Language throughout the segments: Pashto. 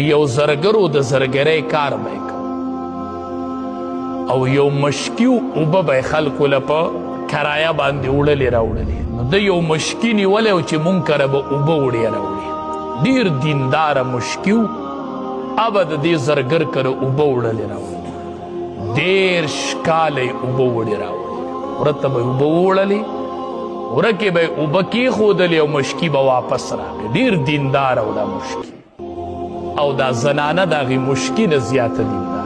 یو زرګرو د زرګرۍ کار به یې او یو مشکي اوبه به خلکو له په کرایه باندې وړلې راوړلې. نو د یو مشکي نیولی و چې مونږ کره به اوبه وړې راوړې. ډېر دینداره مشکي و، ابه د دې زرګر کره اوبه وړلې راوړلې. 30 کاله یې اوبه وړې راوړلې، وره ته به یې اوبه وړلې، وره کې به یې اوبه کېښودلې او مشکي به واپس راغی. ډېر دینداره و دا مشکي، او دا زنانه د هغې مشکي نه زیاته دینداره.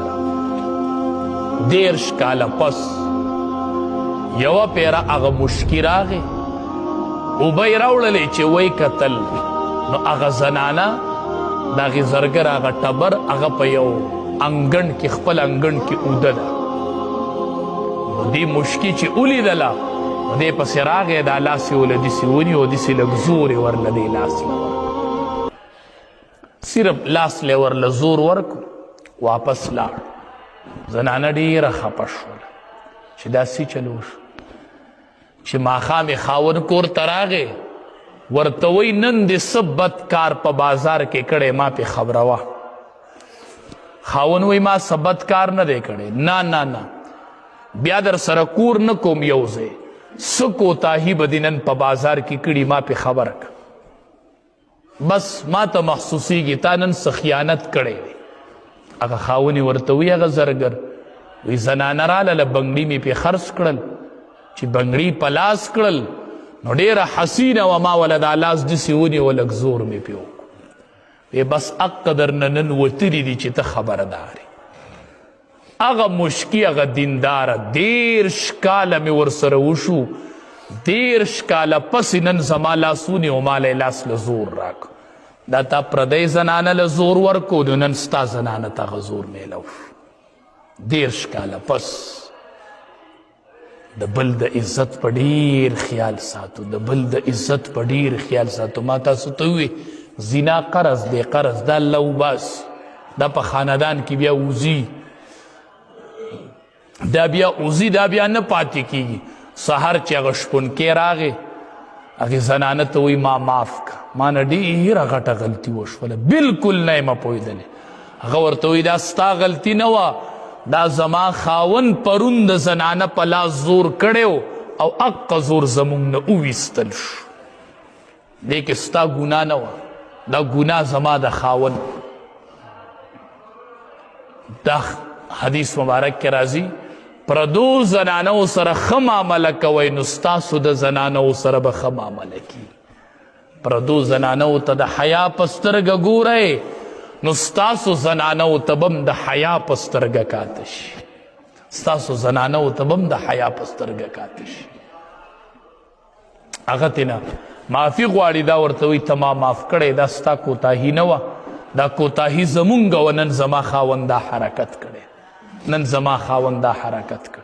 30 کاله پس یوه پیره هغه مشکي راغی، اوبه یې راوړلې، چې ویې کتل نو هغه زنانه د هغې زرګر هغه ټبر هغه په یو انګڼ کې، خپل انګڼ کې اوده ده. نو دې مشکي چې ولیدله نو دې پسې راغی، دا لاس یې وله داسې ونیو، داسې لږ زور یې ورله دې لاس له ورکړو، صرف لاس له ورله زور ورکړو، واپس لاړ. زنانه ډېره خپه شوله چې دا څه چل وشو. چې ماښام یې خاوند کور ته راغی، ورته وایي نن دې څه بد کار په بازار کې کړی، ما پې خبروه. خاوند وایي ما څه بد کار نه دی کړی. نه نه نه، بیا در سره کور نه کوم، یو ځای څه کوتاهي به دې نن په بازار کې کړي، ما پې خبره کړه. بس ما ته محسوسیږي تا نن څه خیانت کړی دی. هغه خاوند یې ورته وایي، هغه زرګر وایي زنانه راغله، بنګړي مې پې خرڅ کړل، چې بنګړي په لاس کړل نو ډېره حسینه وه، ما وله دا لاس داسې ونیو، لږ زور مې پې وکړو. وایي بس حق درنه نن وتلي دي چې ته خبردار یې. هغه مشکي هغه دینداره 30 کاله مې ورسره وشو، 30 کاله پس نن زما لاس ونیو، ما له یې لاس له زور راکړ. دا تا پردۍ زنانه له زور ورکو، نو نن ستا زنانه ته هغه زور میلاو شو. 30 کاله پس د بل د عزت په ډیر خیال ساتو، د بل د عزت په ډیر خیال ساتو. ما تاسو ته ووی زنا قرض دی، قرض دا الله وباسي، دا په خاندان کې بیا وځي، دا بیا وځي، دا بیا نه پاتې کیږي. سهار چې هغه شپونکی راغی، هغې زنانه ته وایي ما معاف کړه، ما نه ډېره غټه غلطي وشوله، بالکل نه یم پوهېدلی. هغه ورته وایي دا ستا غلطي نه وه، دا زما خاوند پرون د زنانه په لاس زور کړی او اقه زور زمونږ نه وویستل شو، دې کې ستا ګناه نه وه، دا ګناه زما د خاوند. دا حدیث مبارک کې راځي پردو زنانو سره ښه معامله کوئ نو ستاسو د زنانو سره به ښه معامله کیږي. پردو زنانو ته د حیا په سترګه ګورئ نو ستاسو زنانو ته به هم د حیا په سترګه کاته شي، ستاسو زنانو ته به هم د حیا په سترګه کاته شي. هغه تېنه معافي غواړي، دا ورته وایي ته ما معاف کړی، دا ستا کوتاهي نه وه، دا کوتاهي زمونږ وه، نن زما خاوند دا حرکت کړی، نن زما خاوند دا حرکت کړی.